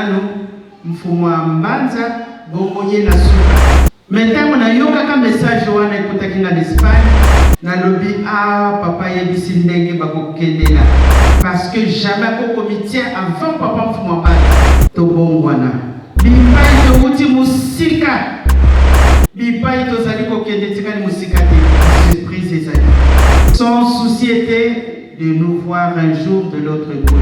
nanu Mfumu a Mbanza bongo ye na suka. Mais tango na yokaka message wana ekotaki nga na Espagne, na lobi ah papa ayebisi ndenge bako kendela parce que jamais ako komitia avant papa Mfumu a Mbanza. Tobongwana. Bipayi towuti mosika, bipayi tozali kokende etikali mosika te. Surprise ezali. Son souci etait de nous voir un jour de l'autre côté.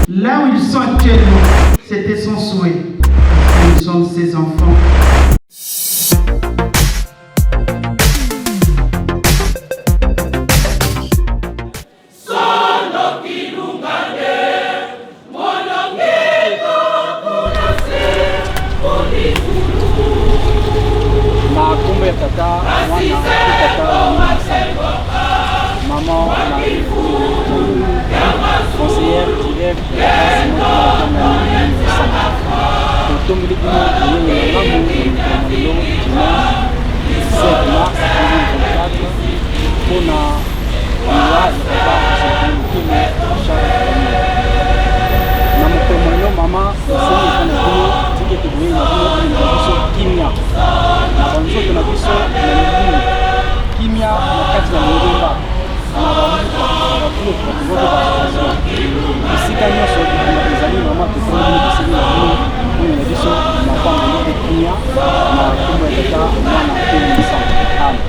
Là où ils sont actuellement, c'était son souhait. Parce que nous sommes ses enfants. Na nkombo ya tata mwana mpe tata maman Marie conseillère direct totombeli bino boyei malamu na mokolo lelo dimanche 7 mars 2024 mpona liwa ya papa Jacqueline Mutumu Charles Daniel. Na mokolo mwa lelo mama nasengi epai na bino tika ete boyei na bino ememela biso kimia na banzoto na biso na milimo, kimia na kati na lingomba na bamboka na bagroupe bato mpe baassociation esika nyonso bitumba ezali mama totondi bino tosengi na bino boyei na biso mapamboli mpe kimia na nkombo ya tata mwana mpe mosantu amen.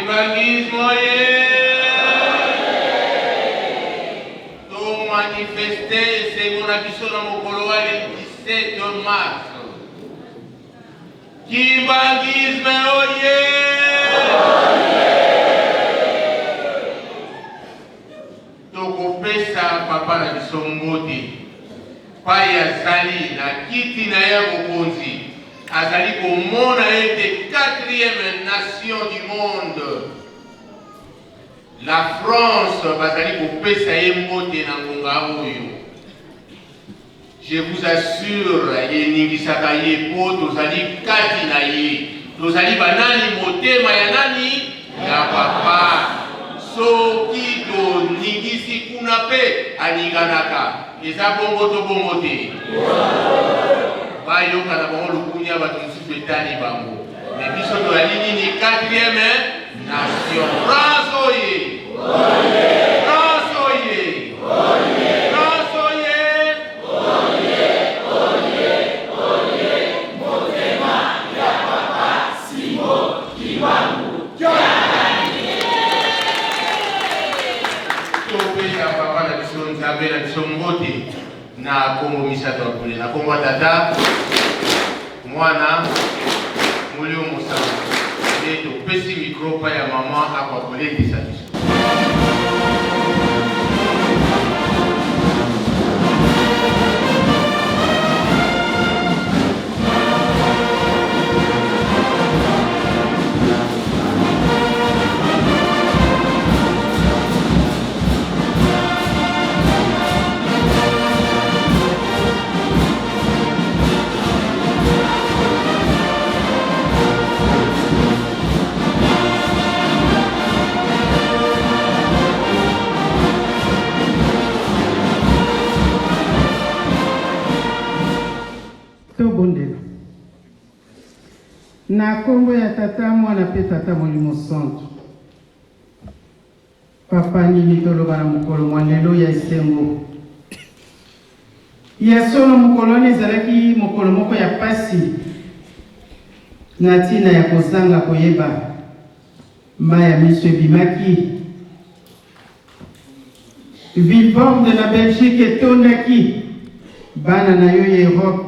Kimbanguisme oye! To manifeste esengo na biso na mokolo wa le 17 mars. Kimbanguisme oye! Tokopesa papa na biso mbote pai azali na kiti na ye ya bokonzi, azali komona ete quatrième nation du monde la France bazali kopesa ye mbote na ngonga oyo. Je vous assure, eningisaka ye po tozali kati na ye. Tozali banani? Motema ya nani? Ya papa. Soki toningisi kuna pe aninganaka. Eza bongo to bongo te? Bayoka na bango lokunya, bato mosusu etali bango. Mais biso tozali nini? Quatrième nation. France oye! France oye! France oye! Topesa papa na biso Nzambe na biso mbote na kombo misato ya bule, na kombo ya Tata, Mwana, Molimo Mosantu. Nde topesi micro pa ya mama akwa kolendisa biso. Tobondela. Na kombo ya Tata, Mwana mpe Tata Molimo Santu. Papa, nini toloba na mokolo mwa lelo ya esengo? Ya solo, mokolo wana ezalaki mokolo moko ya pasi na ntina ya kozanga koyeba. Mai ya miso ebimaki. Vilvoorde na Belgique etondaki bana na yo ya Europe.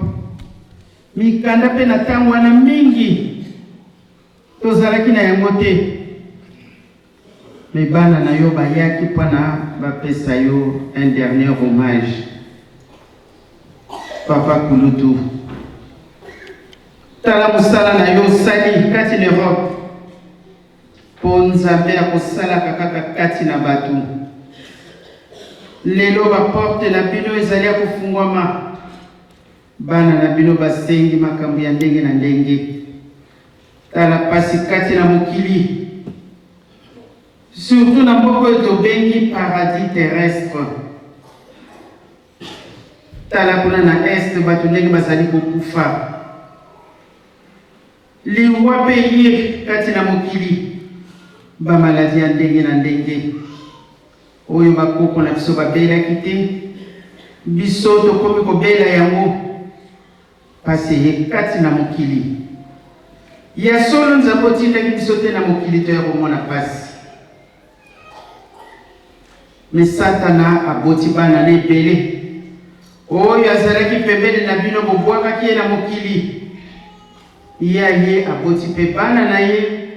Mikanda mpe na ntango wana mingi tozalaki na yango te. Mais bana na yo bayaki pona ba pesa yo un dernier hommage. Papa kulutu, tala mosala na yo osali kati na Europe po Nzambe akosalaka kaka kati na bato. Lelo ba porte na bino ezali ya kofungwama. Bana na bino basengi makambo ya ndenge na ndenge. Tala pasi kati na mokili, surtout na mboka oyo tobengi paradis terrestre. Tala kuna na est bato ndenge bazali kokufa. Liwa mpe ye kati na mokili, ba maladi ya ndenge na ndenge oyo bakoko na biso babelaki te, biso tokomi kobela yango. Pasi eye kati na mokili. Ya solo Nzambe otindaki biso te na mokili toya komona pasi. Mais Satana aboti bana na ebele. Oyo azalaki pembeni na bino bobwakaki ye na mokili. Ye aye aboti pe bana na ye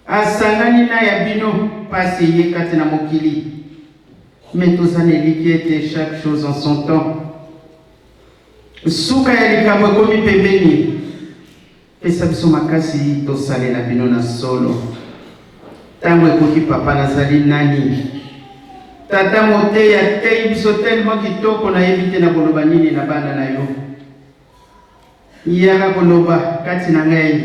asangani na ya bino pasi eye kati na mokili. Mais toza na elikya ete chaque chose en son temps. Suka ya likambo ekomi pembeni. Pesa biso makasi tosalela bino na solo. Tango ekoki papa nazali nani? Tata moteyi ateyi biso tellement kitoko nayebi te nakoloba nini na bana na yo. Yaka koloba kati na ngai.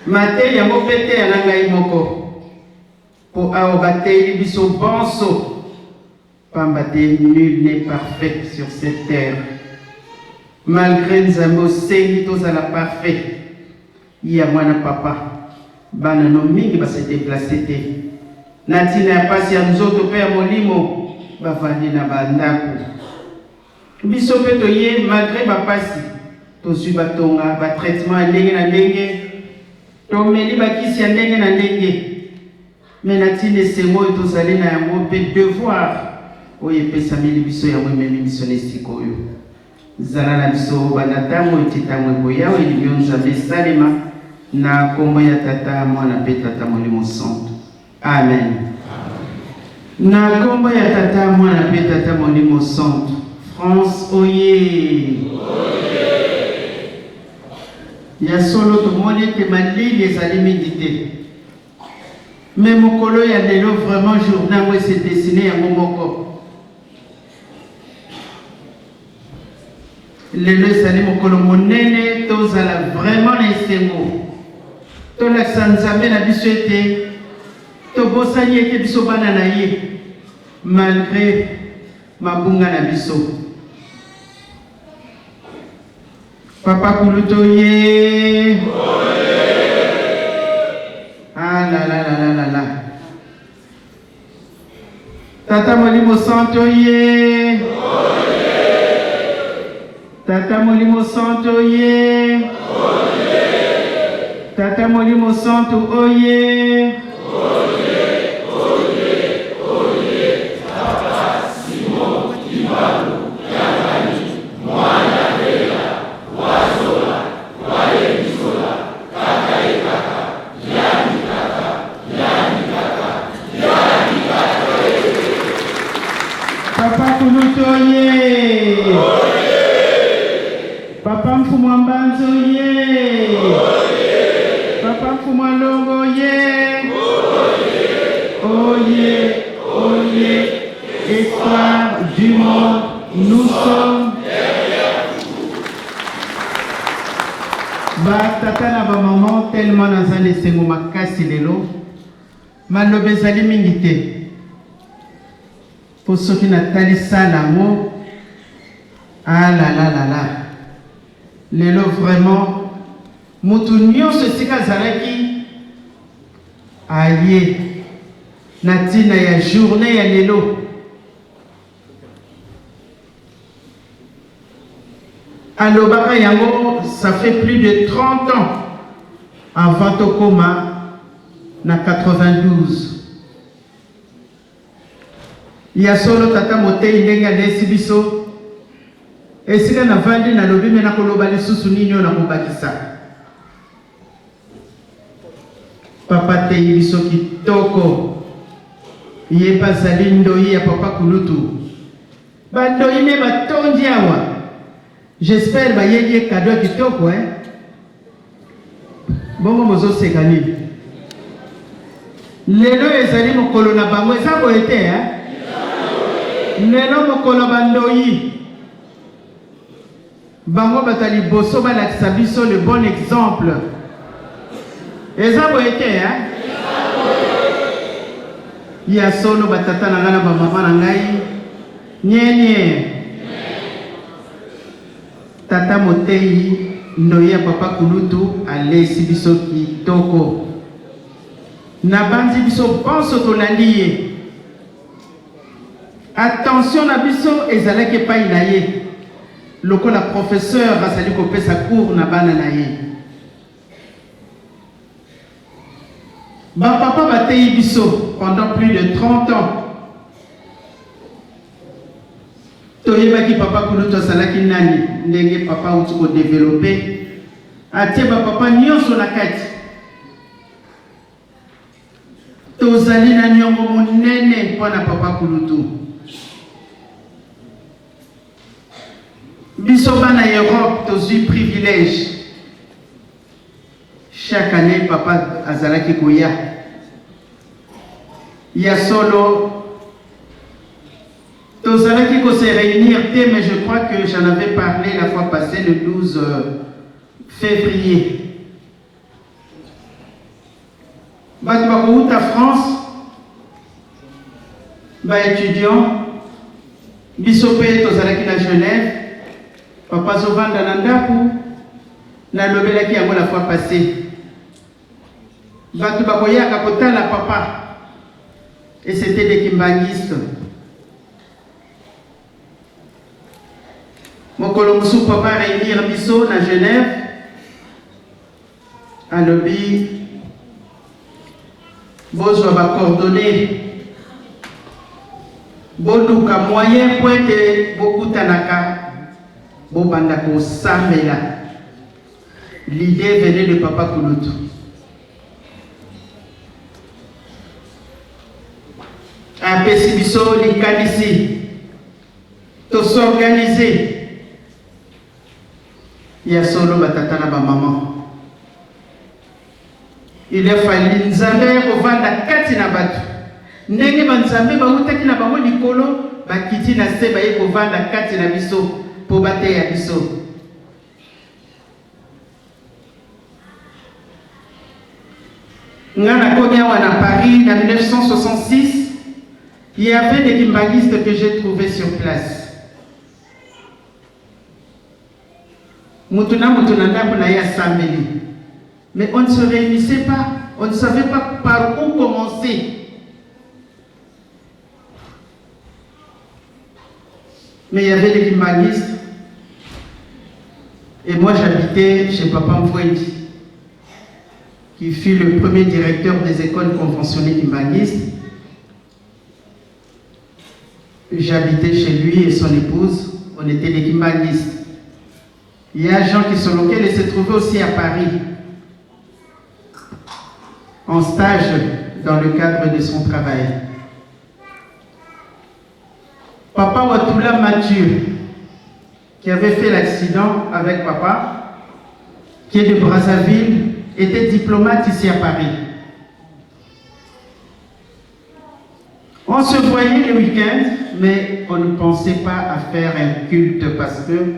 Mateyi yango pe teya na ngai moko. Po awa bateyi biso banso. Pamba te nul n'est parfait sur cette terre malgre Nzambe osengi tozala parfait ya mwana papa bana no mingi ba se deplacer te na tina ya pasi ya nzoto pe ya molimo bavandi na ba ndaku biso pe toye malgre ba pasi tozui ba tonga ba traitement ya ndenge na ndenge. Tomeli bakisi ya ndenge na ndenge, me na ntina esengo oyo tozali na yango mpe devoir oyo epesameli biso, yango ememi biso na esika oyo. Zala na biso banda ntango oyo ti ntango ekoya, oyo elingi yo Nzambe esalema, na nkombo ya Tata, Mwana mpe Tata Molimo Santu. Amen. Na nkombo ya Tata, Mwana mpe Tata Molimo Santu. France oye! Ya solo tomoni ete malili ezali mingi te. Mais mokolo ya lelo vraiment journée yango ese dessine yango moko. Lelo ezali mokolo monene, tozala vraiment na esengo. Tolakisa Nzambe na biso ete tobosani ete biso bana na ye malgre mabunga na biso. Papa Kulutu ye. Ah la la la la la la. Tata Molimo Santo ye. Tata Molimo Santo ye. Tata Molimo Santo oye. Papa Kulutu oye! Papa Mfumu wa Mbanzo oye! Papa Mfumu wa Longo oye! Oye! Oye! Espoir du monde, nous sommes ba tata na ba maman tellement naza na esengo makasi lelo maloba ezali mingi te mpo soki natali sala yango alalalala lelo vraiment moto nyonso esika azalaki aye na ntina ya journée ya lelo. Alobaka yango ça fait plus de 30 ans avant tokoma na 92. Ya solo tata moteyi ndenge alesi biso esika navandi nalobi me nakoloba lisusu nini oyo nakobakisa. Papa ateyi biso kitoko. Ye pe azali ndoyi ya papa kulutu. Ba ndoyi nde batondi awa. J'espère bayeli ye cadeau ya kitoko hein. Bongo bozoseka nini? Lelo ezali mokolo na bango eza boye te hein? Lelo mokolo ya ba ndoyi. Bango bato ya liboso balakisa biso le bon exemple. Eza boye te hein? Ya solo ba tata na ngai na ba mama na ngai nye nye. Tata moteyi ndoyi ya papa kulutu alesi biso kitoko. Nabanzi biso banso tolandi ye. Attention na biso ezalaki epai na ye lokola professeur azali kopesa cours na bana na ye. Ba papa bateyi biso pendant plus de 30 ans. Toyebaki papa kulutu azalaki nani ndenge papa auti ko developper atie ba papa nyonso na kati. Tozali na niongo monene mpo na papa kulutu. Biso bana Europe tozui privilège. Chaque annee papa azalaki koya. Ya solo tozalaki ko se reunir te mais je crois que j'en avais parlé la fois passée le 12 février. Bato bakowuta France, ba etudiants, biso mpe tozalaki na Genève, papa azovanda na ndako, nalobelaki yango la fois passée. Bato bakoyaka kotala papa et c'était des kimbanguistes. Mokolo mosusu papa réunir biso na Genève, alobi. Bozwa ba coordonnees, boluka moyen mpo ete bokutanaka, bobanda kosambela. L'idee venait de papa Kulutu. Apesi biso likanisi to s'organiser. Ya solo ba tata na ba maman. Il a fallu Nzambe aya kovanda kati na bato. Ndenge ba Nzambe bawutaki na bango likolo, bakiti na se baye kovanda kati na biso po bateya biso. Nga nakomi awa na Paris na 1966, il y avait des kimbanguistes que j'ai trouvé sur place. Mutu na mutu na ndako na ye asambeli. Mais on ne se réunissait pas, on ne savait pas par où commencer. Mais il y avait des kimbanguistes. Et moi j'habitais chez Papa Mfouendi, qui fut le premier directeur des écoles conventionnées kimbanguistes. J'habitais chez lui et son épouse, on était des kimbanguistes. Il y a Jean qui Kisolokele se trouvait aussi à Paris, en stage dans le cadre de son travail. Papa Watula Mathieu, qui avait fait l'accident avec papa, qui est de Brazzaville, était diplomate ici à Paris. On se voyait le week-end, mais on ne pensait pas à faire un culte parce que,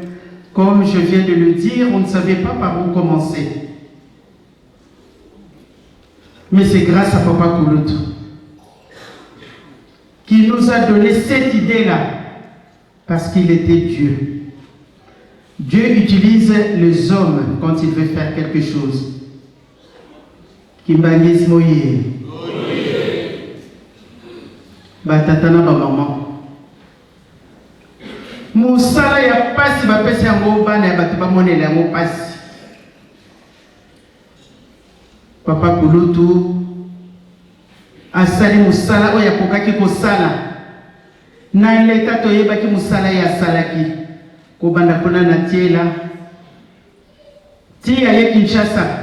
comme je viens de le dire, on ne savait pas par où commencer. Mais c'est grâce à Papa Kouloutou qui nous a donné cette idée-là, parce qu'il était Dieu. Dieu utilise les hommes quand il veut faire quelque chose. Kimbanguisme oye. Batata na bamama. Mosala ya pasi bapesi yango bana ya bato bamonela yango pasi. Papa Kulutu asali mosala oyo akokaki kosala na leta, toyebaki mosala ye asalaki kobanda kuna na Tiela ti aye Kinshasa.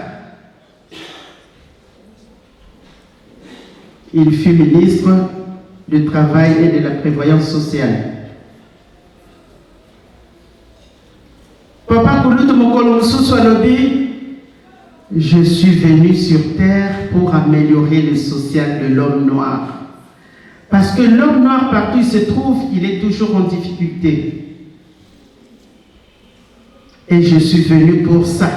Il fut ministre du Travail et de la Prévoyance sociale. Papa Kulutu mokolo mosusu alobi, Je suis venu sur terre pour améliorer le social de l'homme noir. Parce que l'homme noir, partout où il se trouve, il est toujours en difficulté. Et je suis venu pour ça.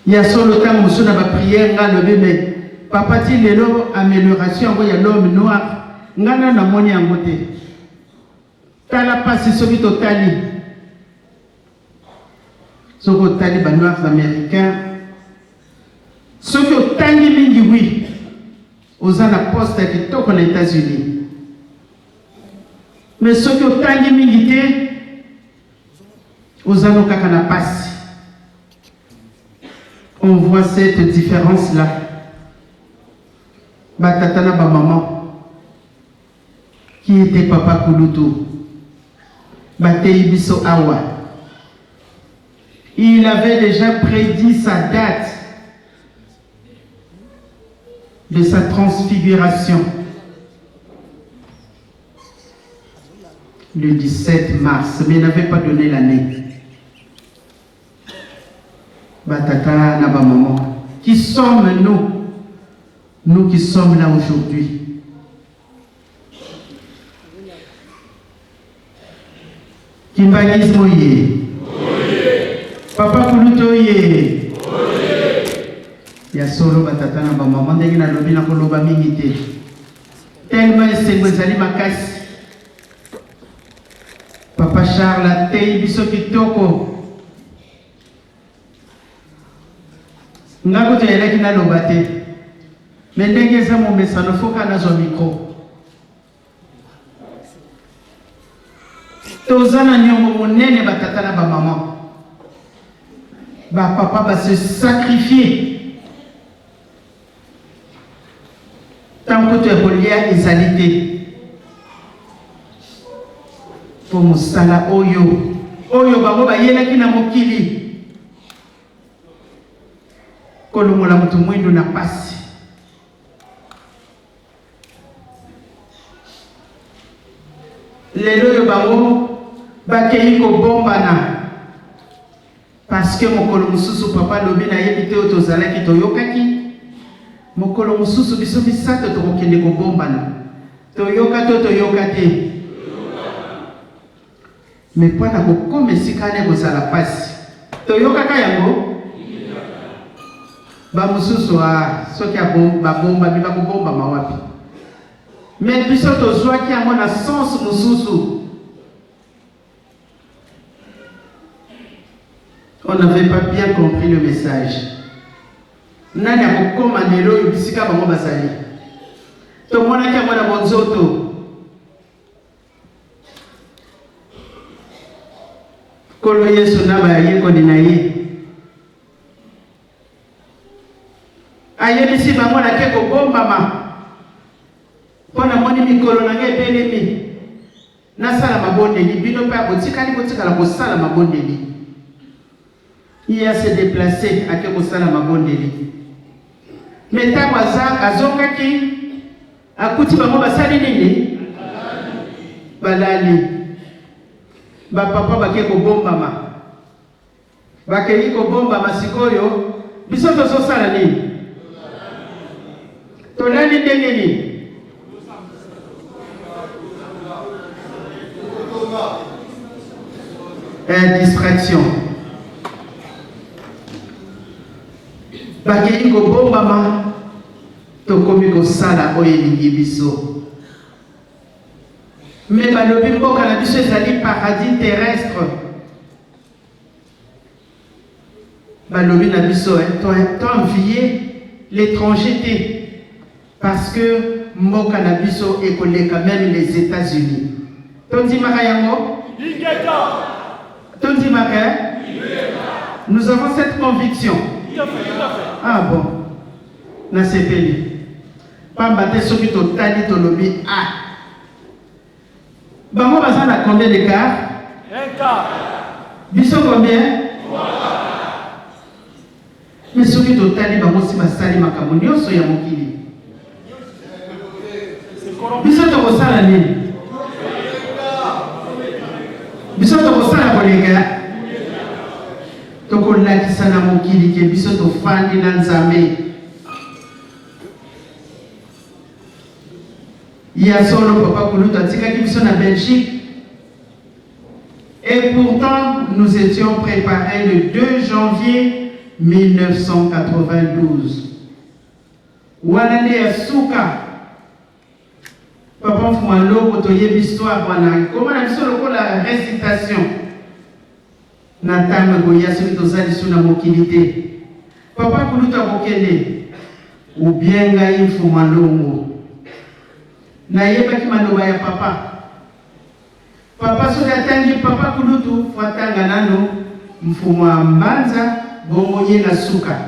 Ya solo ntango mosusu na bapriere nga alobi me papa ti lelo amélioration yango ya l'homme noir nga nano namoni yango te. Tala pasi soki totali soki otali ba noirs américains soki otangi mingi oui oza na poste ya kitoko na États-Unis mais soki otangi mingi te oza no kaka na pasi. On voit cette différence là. Ba tata na ba maman qui était papa Kulutu bateyi biso awa. Il avait déjà prédit sa date de sa transfiguration. Le 17 mars, mais il n'avait pas donné l'année. Batata na ba maman, qui sommes-nous? Nous qui sommes là aujourd'hui. Kimbanguisme oye. Papa Kulutu oye. Ya solo batata na ba maman ndenge nalobi nakoloba mingi te. Tellement esengo ezali makasi. Papa Charles ateyi biso kitoko. Nga kutu eyelaki naloba te. Mais ndenge eza momesano faut kaka nazwa micro. Toza na niongo monene ba tata na ba maman. Ba papa ba se sacrifier. kutu ya kolia ezali te. Mpo mosala oyo oyo bango bayelaki na mokili kolongola moto mwindo na pasi. Lelo oyo bango bakei kobombana parce que mokolo mosusu papa alobi nayebi te oyo tozalaki toyokaki mokolo mosusu biso misato tokokende kobombana toyoka to toyoka te me mpo na kokoma esika wana ekozala mpasi toyokaka yango bamosusu a soki babombami bakobombama wapi me biso tozwaki yango na sens mosusu On n'avait pas bien compris le message. Nani akokoma lelo oyo bisika bango bazali? Tomonaki yango na bonzoto. Nkolo Yesu na bayekoli na ye ayebisi bango nake kobombama mpo namoni mikolo na ngai ebelemi Nasala mabondeli, bino pe botikali botikala kosala mabondeli. Ye a se deplacer ake kosala mabondeli. Mais tango aza azongaki akuti bango basali nini? Balali. Ba papa bake kobombama. Bakeyi kobombama sikoyo biso tozosala nini? Tolali ndenge nini? Eh, distraction. Bakeyi kobombama, tokomi kosala oyo elingi biso. Me balobi mboka na biso ezali paradis terrestre. Balobi na biso eh, to, to envier l'étranger te parce que mboka na biso ekoleka meme les États-Unis. Tondimaka yango? Tondimaka eh? Nous avons cette conviction. Ah bon. Nasepeli. Pamba te soki totali tolobi ah Bango baza na combien de quart? Un quart. Biso combien? Mais soki totali bango si basali makambo nyonso ya mokili, biso tokosala nini? Biso tokosala koleka, tokolakisa na mokili ke biso tofandi na Nzambe. Ya solo papa Kulutu atikaki biso na Belgique et pourtant nous étions préparés le 2 janvier 1992. Wana nde ya suka papa Mfuma Longo toyebi histoire wana ekoma na biso lokola récitation na ntango ekoya soki toza lisu na mokili te papa Kulutu akokende ou bien ngai Mfuma Longo. Nayebaki maloba ya papa. Papa soki atangi papa kulutu fo atanga nanu mfumua mbanza bongo ye na suka.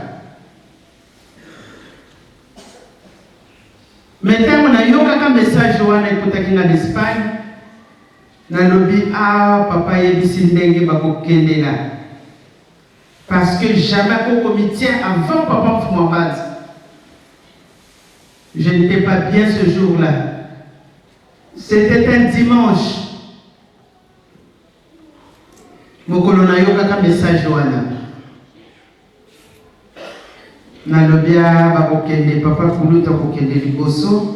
Mais tango nayokaka message wana ekotaki nga na Espagne, nalobi ah papa ayebisi ndenge bakokendela parce que jamais akoki komitia avant papa mfumua mbanza. Je n'étais pas bien ce jour-là. C'était un dimanche. Mokolo nayokaka message wana. Nalobi ah, bakokende papa kulutu akokende liboso,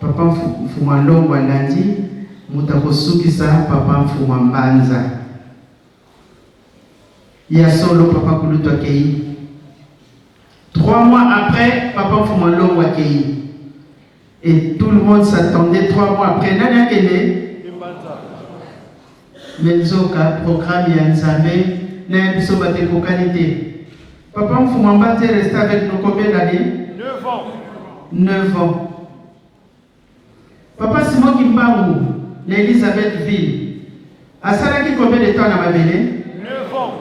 papa Mfuma Longo alandi, moto akosukisa papa Mfuma Mbanza. Ya solo papa kulutu akei. 3 mois après, papa Mfuma Longo akei. Et tout le monde s'attendait 3 mois après. Nani akende? Mais nzoka programme ya Nzambe na ya biso bato ekokani te. Papa Mfuma Mbanza est resté avec nous combien d'années? 9 ans. 9 ans. Papa Simon Kimbangu na Elisabethville asalaki combien de temps na mabele? 9 ans.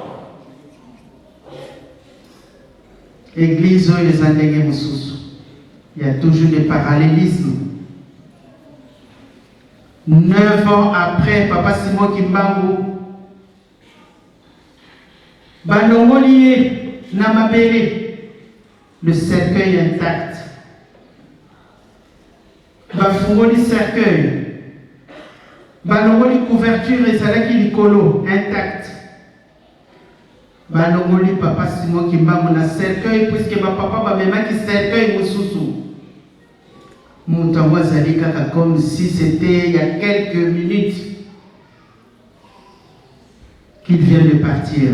Eglise oyo eza ndenge mosusu. Il y a toujours des parallélismes. 9 ans après, Papa Simon Kimbangu, balongoli ye na mabele, le cercueil intact. Bafungoli cercueil, balongoli couverture ezalaki likolo, intact. Balongoli Papa Simon Kimbangu na cercueil, puisque bapapa bamemaki cercueil mosusu. Moto yango azali kaka comme si c'était il y a quelques minutes qu'il vient de partir.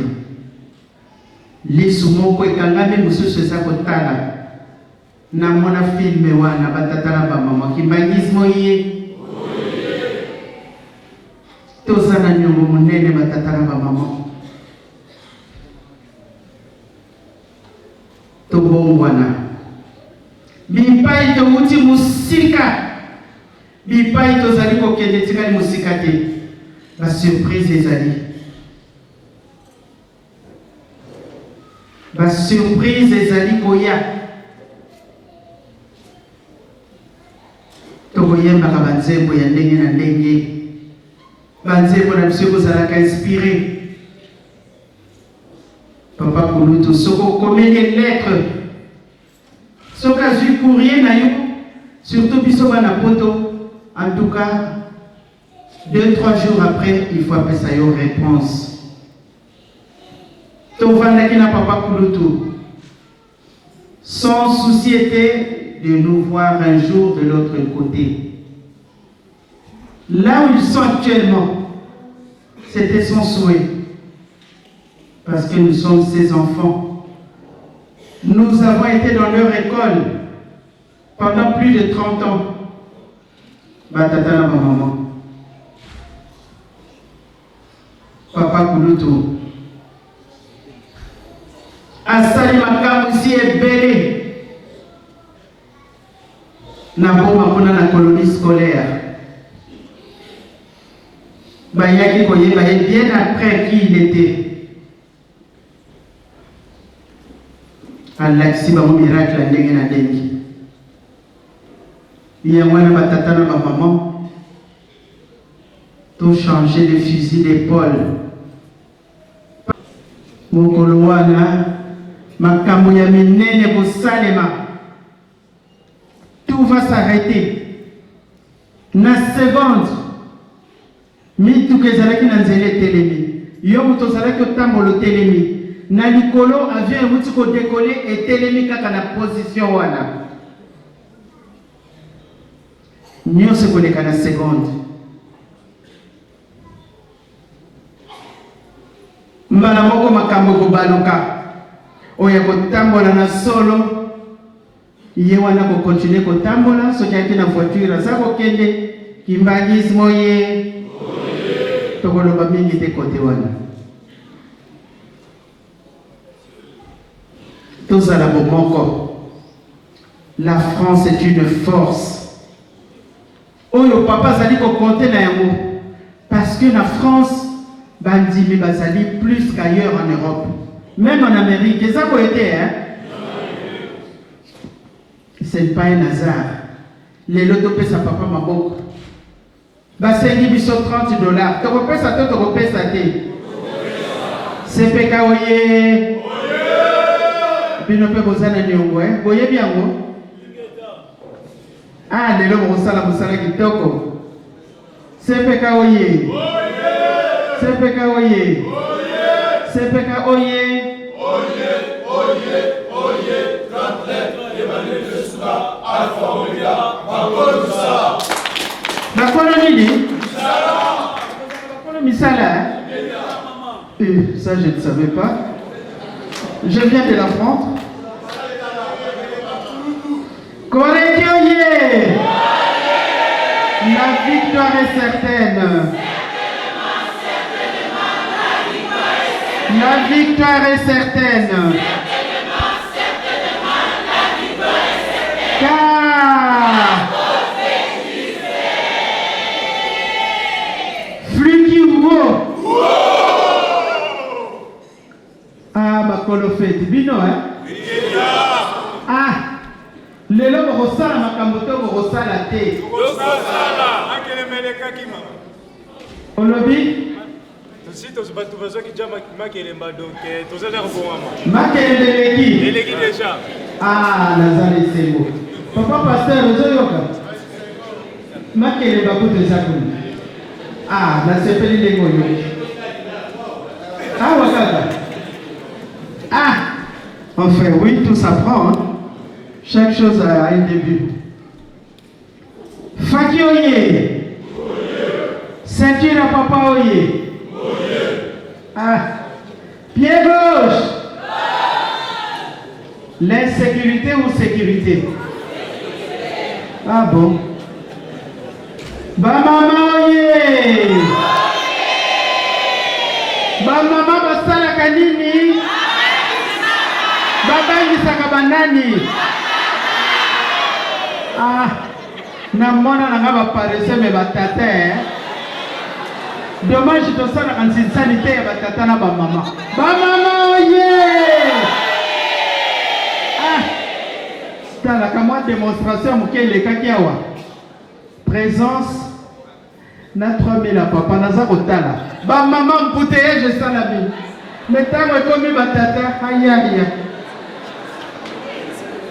Lisu moko ekangami, mosusu eza kotala. Namona film wana, batata na bamama. Kimbanguisme ye, toza na niongo monene, batata na bamama. Tobongwana. Bipai towuti mosika, bipai tozali kokende etikali mosika te. Basurprise ezali, basurprise ezali koya. Tokoyembaka banzembo ya ndenge na ndenge, banzembo na biso ekozalaka inspiré. Papa Kulutu, soki okomeli lettre, soki azwi courrier na yo, surtout biso bana poto, en tout cas 2, 3 jours après, il faut apesa yo réponse. Tovandaki na Papa Kulutu, son souci était de nous voir un jour de l'autre côté, là où ils sont actuellement. C'était son souhait, parce que nous sommes ses enfants. Nous avons été dans leur école pendant plus de 30 ans. Batata na maman. Papa Kulutu asali makambo esi ebele na Boma kuna na colonie scolaire. Bayaki koyeba ye bien après qui il était. Alakisi bango miracle ya ndenge na ndenge. Yango wana, batata na bamama, tochanger de fusil d'épaule. Mokolo wana makambo ya minene kosalema, tout va s'arrêter na seconde. Mituka ezalaki na nzela etelemi, yo moto ozalaki otambola otelemi na likolo, avion euti kodécoller, etelemi kaka na position wana. Nyonso ekoleka na seconde. Mbala moko makambo ekobaluka. Oyo akotambola na solo, ye wana kocontinuer kotambola. Soki ayaki na voiture, aza kokende. Kimbanguisme ye, tokoloba mingi te kote wana. Tozala bomoko. La France est une force oyo papa azali kocompter na yango, parce que na France bandimi bazali plus qu'ailleurs en Europe, même en Amérique. Eza boye te, hein? Ce n'est pas un hasard. Lelo topesa papa maboko. Basengi biso 30 dollars, tokopesa to tokopesa te? CPK oye! Bino mpe boza na niongo, eh? Boyebi yango. Ah, lelo bokosala mosala kitoko. CPK oye! CPK oye! CPK oye! Oye, oye, oye, grand prêtre Emmanuel Yesuka, Alpha Omega, bakolo misala. Bakolo nini? Bakolo misala, hein? Eh, ça je ne savais pas. Je viens de l'apprendre. Koreki oye! La victoire est certaine. La victoire est certaine. Car Fluki wo. Ah, bakolo feti bino, hein? Ah, Lelo bokosala makambo to bokosala te? Tokosala. Makelemba elekaki mama. Olobi? Tosi tozi bato bazwaki ja makelemba donc eh, toza ja kobongama. Makelemba eleki? Eleki deja. Ah, naza na esengo. Papa pasteur ozoyoka? Makelemba kutu eza kuna. Ah, nasepeli ndenge oyoki. Awa kaka. Ah, enfin oui, tout s'apprend. Hein? Chaque chose a un début. Faki oye. Ceinture ya papa oye. Ah. Pied gauche. L'insécurité ou sécurité? Ah bon. Ba mama oye. Ba mama basalaka nini? Babangisaka banani? Ah, namona na nga ba paresseux mais ba tata eh. Dommage tosalaka nsinsani te ya ba tata na ba mama. Ba mama oye! Ah, talaka mwa demonstration moke elekaki awa. Presence na 3000 ya papa naza kotala ba mama embouteillage esalami me ntango ekomi batata ayaya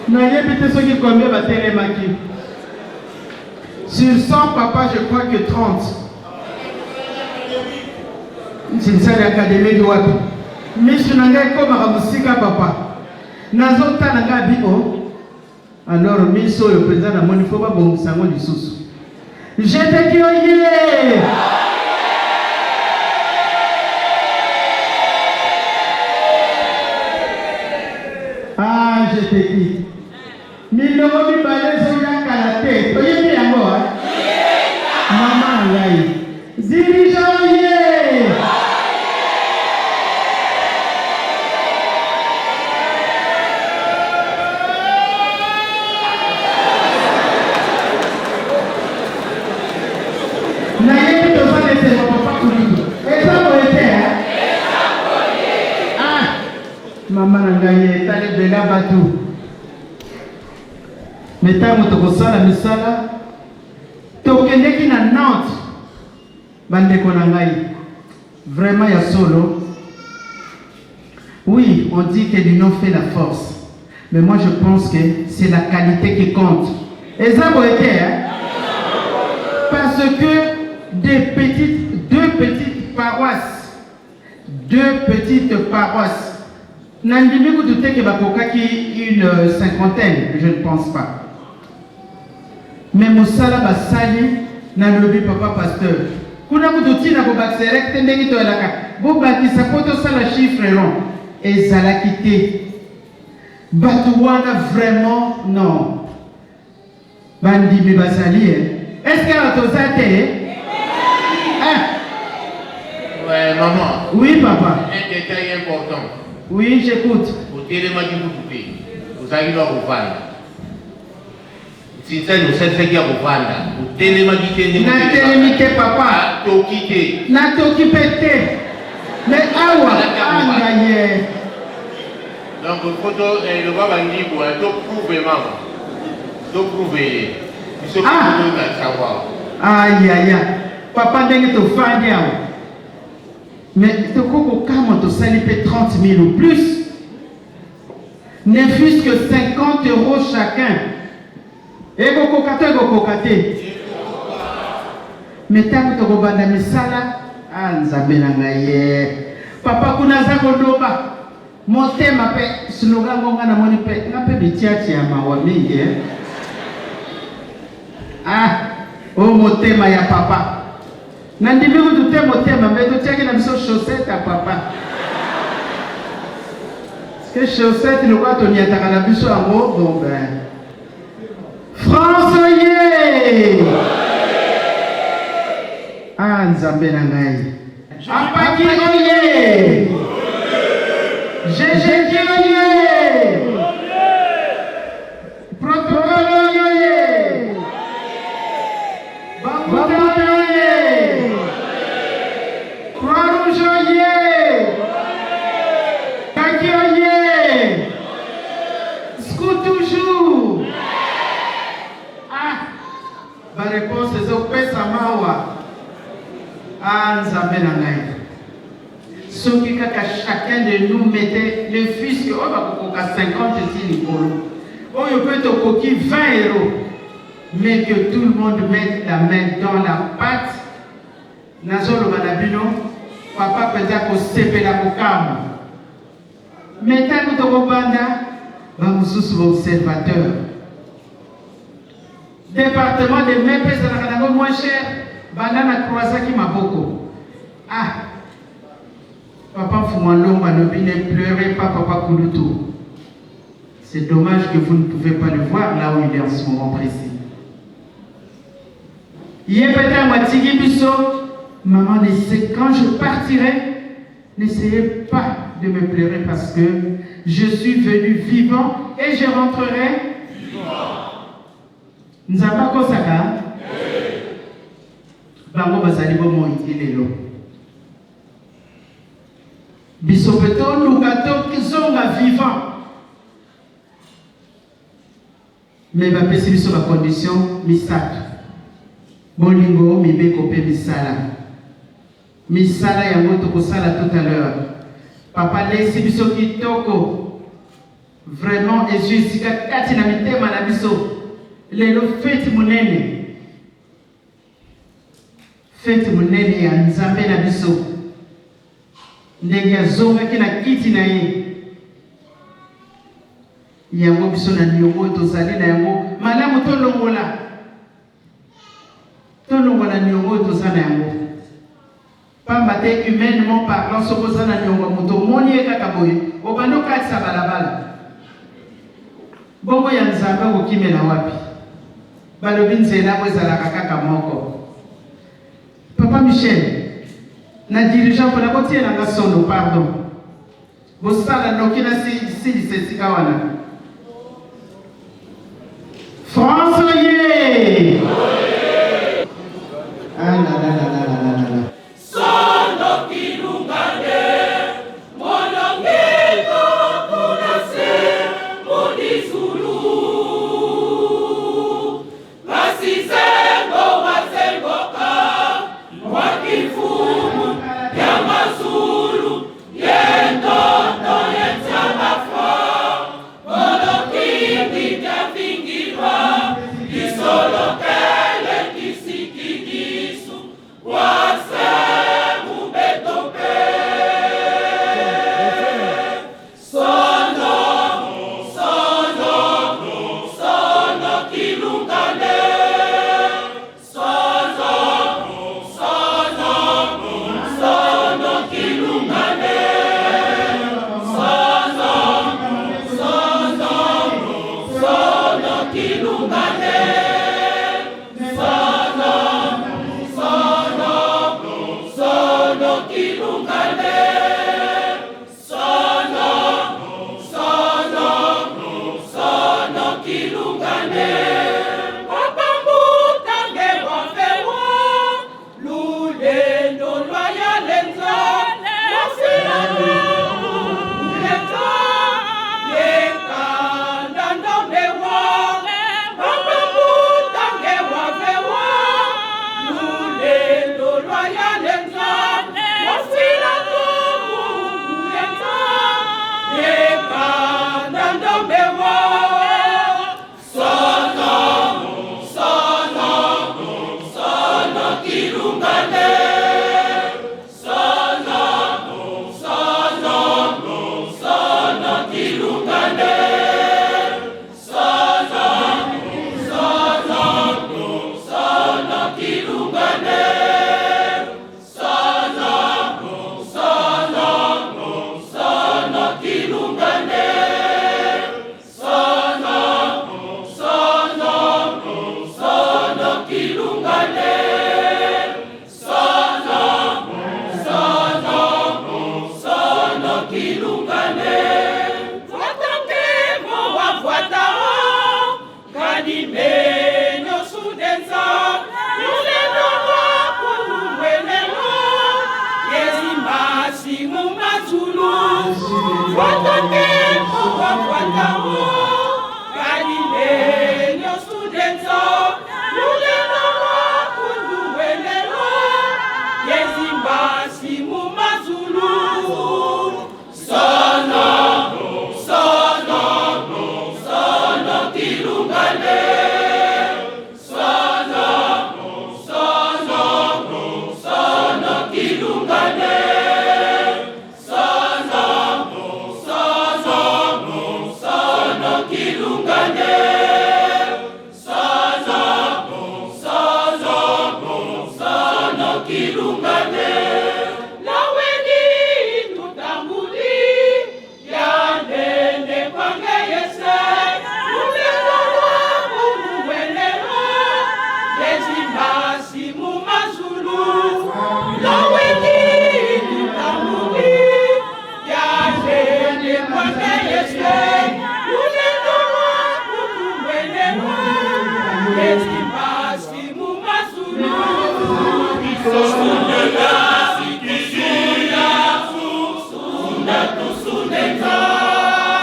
nayebi te soki combien batelemaki sur 100 papa je crois que 30 nsinsani académie wapi misu na ngai ekomaka mosika papa nazotala ngai bi o Alors miso oyo penza namoni faut babongisa yango lisusu. Jeteki oye! Ah, jeteki. Milongo mibale ezoya kala te. Toyebi yango, hein? Mama na ngai. Dirigeant oye! Nayebi toza na esengo papa Kulutu. Eza boye te hein? Ah, mama na ngai etali ebele ya bato. Me ntango tokosala misala Tokendeki na Nantes ba ndeko na ngai vraiment ya solo oui on dit que l'union fait la force mais moi je pense que c'est la qualité qui compte eza boye te hein? Parce que des petites deux petites paroisses deux petites paroisses nandimi kutu te ke bakokaki une cinquantaine je ne pense pas Mais musala basali nalobi papa pasteur kuna kutu tina kobakisa elaki te ndenge toyalaka bobakisa po tosala chiffre rond ezalaki te batu wana vraiment non bandimi bazali eh est ce que awa toza te eh Ouais, maman. Oui, papa. Un détail important. Oui, j'écoute. Otelemaki kutu te. Ozalaki na kovanda. Nsinsani osalisaki ya kovanda, otelemaki te ndenge Natelemi te papa. Natoki te. Natoki mpe te. Mais awa anga ye. Donc faut to eh, loba bangibu eh, to prouve mama. To prouve ye. Biso ah. na savoir. Ayaya. Papa ndenge tofandi awa. Mais tokoki kokamwa tosali mpe 30 000 ou plus. Ne fût-ce que 50 euros chacun. Ekokoka to ekokoka te? Mais tango tokobanda misala, ah Nzambe na ngai ye. Papa kuna aza koloba motema pe slogan ngo nga namoni pe nga pe bitiatia mawa mingi eh. Ah, oh motema ya papa. Nandimi kutu te motema mais totiaki na biso chaussette ya papa. Ke chaussette lokola toniataka na biso yango bon ben. France ye! Ah Nzambe na ngai. Apaki oye! GGK oye! Protocole oye! Bambuta oye! Croix Rouge oye! Kaki oye! Scout toujours! Ba reponse ezopesa mawa. Ah Nzambe na ngai. Soki kaka chacun de nous mettait le fils oyo bakokoka 50 ti likolo. Oyo pe tokoki 20 euros. Mais que tout le monde mette la main dans la pâte. Nazoloba na bino, papa penza kosepela kokamwa. Mais tango tokobanda, ba mosusu ba observateur. Departement de mai mpe ezalaka nango moins cher, banda na croisaki maboko. Ah! Papa Mfumua Longo alobi ne pleurez pas papa Kulutu. C'est dommage que vous ne pouvez pas le voir là où il est en ce moment précis. Ye mpe ntango atiki biso, maman ne sait quand je partirai, n'essayez pas de me pleurer parce que je suis venu vivant et je rentrerai vivant. Nzambe akosaka bango bazali bomoi ti lelo. Biso mpe toluka tozonga vivant. Mais bapesi biso ba conditions misatu, bolingo, mibeko mpe misala. Misala yango tokosala tout à l'heure. Papa alesi biso kitoko vraiment, ezwi esika kati na mitema na biso. Lelo feti monene, feti monene ya Nzambe na biso, ndenge azongaki na kiti na ye. Yango biso na niongo oyo tozali na yango, malamu tolongola, tolongola niongo oyo toza na yango. Pamba te humainement parlant, soki oza na niongo ya moto, omoni ye kaka boye, obandi okatisa balabala. Bongo ya Nzambe okokimela wapi? Balobi nzela oyo ezalaka kaka moko. Papa Michel, na dirigeant pona botiela nga solo, pardon. Bosala noki na silisa esika wana. France oye! Ah la la la la la la la. Sono kilungande molongeko kuna se mudizulu kasi zengo wazengoka wakifumu ya mazulu yendoto yenzamafo molokindi kyavingilwa kisolokele kisikidisu wase mubetope sono sono sono kilungane sono sono sono kilungane sono sono sono kilungane sono sono sono kilungane sono sono sono kilungane Papa wafewa lulendo lwayalenza lwasilana ulenza yekandandondewa Papa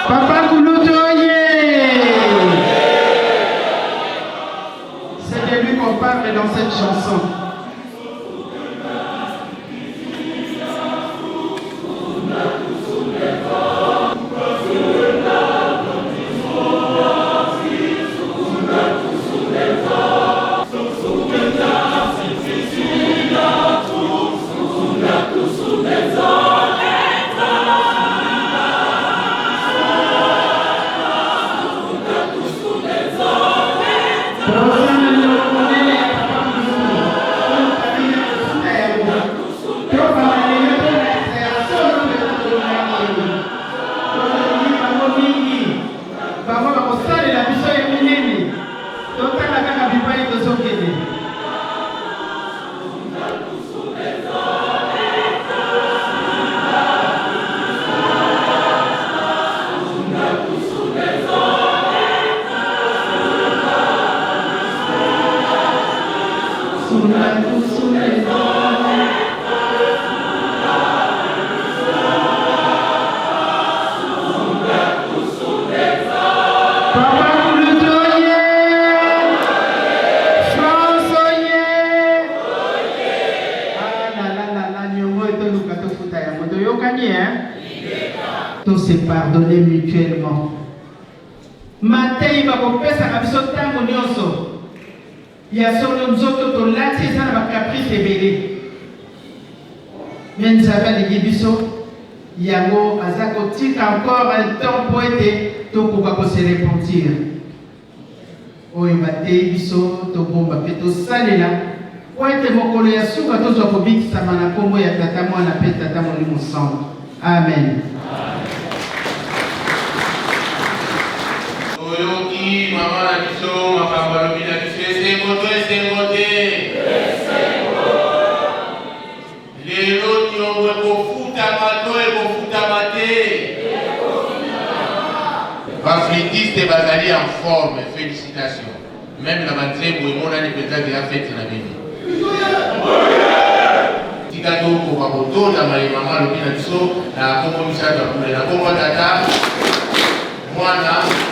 Papa Kulutu oye! C'est de lui qu'on parle dans cette chanson. Bango bakosalela biso ye minene, totala kaka bipai tozokende. Papa Kulutu oye! France oye! Ah la la la la niongo etoluka tofuta yango toyokani hein? To se pardonner mutuellement. Mateyi bakopesaka biso ntango nyonso ya solo nzoto tolati eza na ba caprice ebele mais Nzambe alingi biso yango aza kotika encore un temps mpo ete tokoka ko se repentir. Oyo bateyi biso tobomba mpe tosalela mpo ete mokolo ya suka tozwa kobikisama na nkombo ya Tata, Mwana mpe Tata Molimo Santu. Amen. Toyoki mama na biso makambo alobi na biso, esengo to esengo te? Lelo niongo ekofutama to ekofutama te? Ba flûtistes bazali en forme, felicitations. Meme na ba nzembo emonani penza ke ya feti na bino. Tika tokoka kotonda maye mama alobi na biso na kombo misato ya bule, na kombo ya Tata, Mwana.